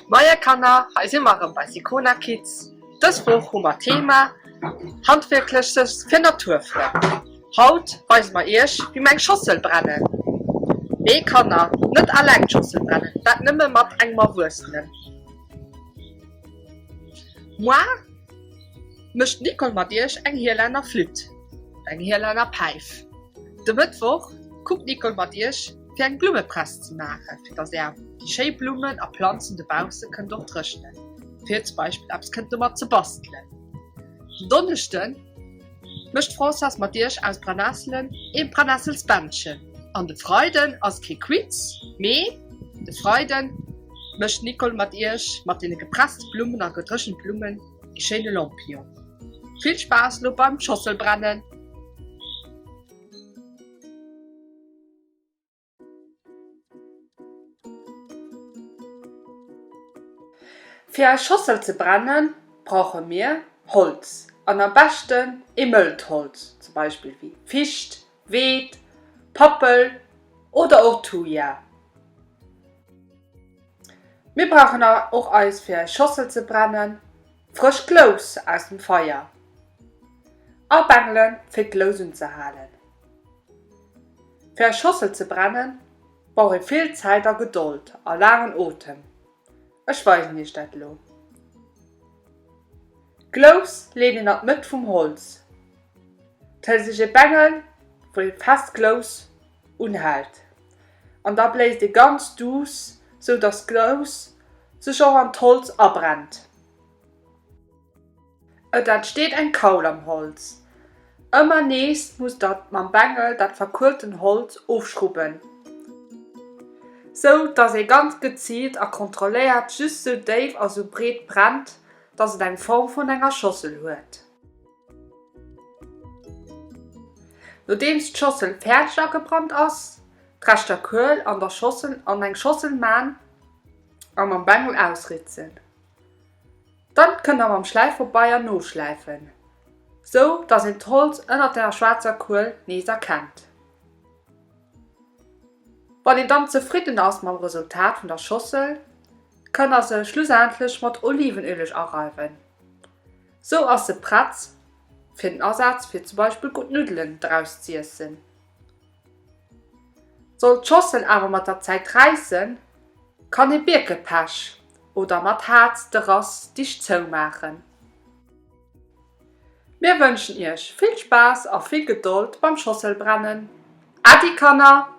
Moie Kanner, hei si mer erëm bei Sicona Kids. Dës Woch hu mer d'Thema Handwierkleches fir Naturfrënn. Haut weise mer iech wéi mer eng Schossel brennen. Nee Kanner, net alleng d'Schossel brennen, dat nëmme mat engem Erwuessenen. Moar mécht d'Nicole mat iech eng Hielenner Flütt, eng Hielenner Päif. De Mëttwoch kuckt d'Nicole mat iech fir eng Blummepress ze maachen, fir dass är déi schéi Blummen a Planzen dobausse kënnt och dréchnen, fir zum Beispill eppes kënnt domat ze bastelen. Den Donneschde mécht d'Françoise mat iech aus Brennesselen ee Brennesselsbändchen. An de Freiden ass kee Quiz, mee de Freiden mécht d'Nicole mat iech mat deene gepresste Blummen a gedréchent Blummen ee schéine Lampion. Vill Spaass lo beim Schosselbrennen! Fir eis Schossel ze brennen, brauche mir Holz an am beschten ee mëllt Holz, zum Beispill wéi Ficht, Weed, Pappel oder och Thuja. Mir brauchen och eis fir eis Schossel ze brennen frësch Glous aus dem Feier a Bengelen fir d'Glous unzehalen. Fir eng Schossel ze brennen, brauch ee vill Zäit a Gedold a laangen Otem. Ech weisen iech dat elo. D'Glous leet een an d'Mëtt vum Holz. Et hëlt sech ee Bengel, wou ee fest d'Glous unhält an da bléist ee ganz duuss, sou dass d'Glous sech och an d'Holz abrennt. Et entsteet eng Kaul am Holz. Ëmmer nees musst der mam Bengel dat verkuelten Holz ofschrubben, sou dass ee ganz geziilt a kontrolléiert just sou déif a sou breet brennt, dass et eng Form vun enger Schossel huet. Nodeems d'Schossel fäerdeg agebrannt ass, d'Reschter Kuel an der Schossel an eng Schossel man a mam Bengel ausritzen. Dann kënnt der mam Schläifpabeier noschläifen, sou dass een d'Holz ënnert der schwaarzer Kuel nees erkennt. Wann een dann zefridden ass mam Resultat vun der Schossel, kënnt der se schlussendlech mat Olivenueleg areiwen. Sou ass se prett fir den Asaz fir zum Beispill gutt Nuddelen draus z'iessen. Sollt d'Schossel awer mat der Zäit räissen, kann ee Bierkepech oder mat Haarz de Rass dicht zoumaachen. Mir wënschen iech vill Spaass a vill Gedold beim Schosselbrennen. Äddi Kanner!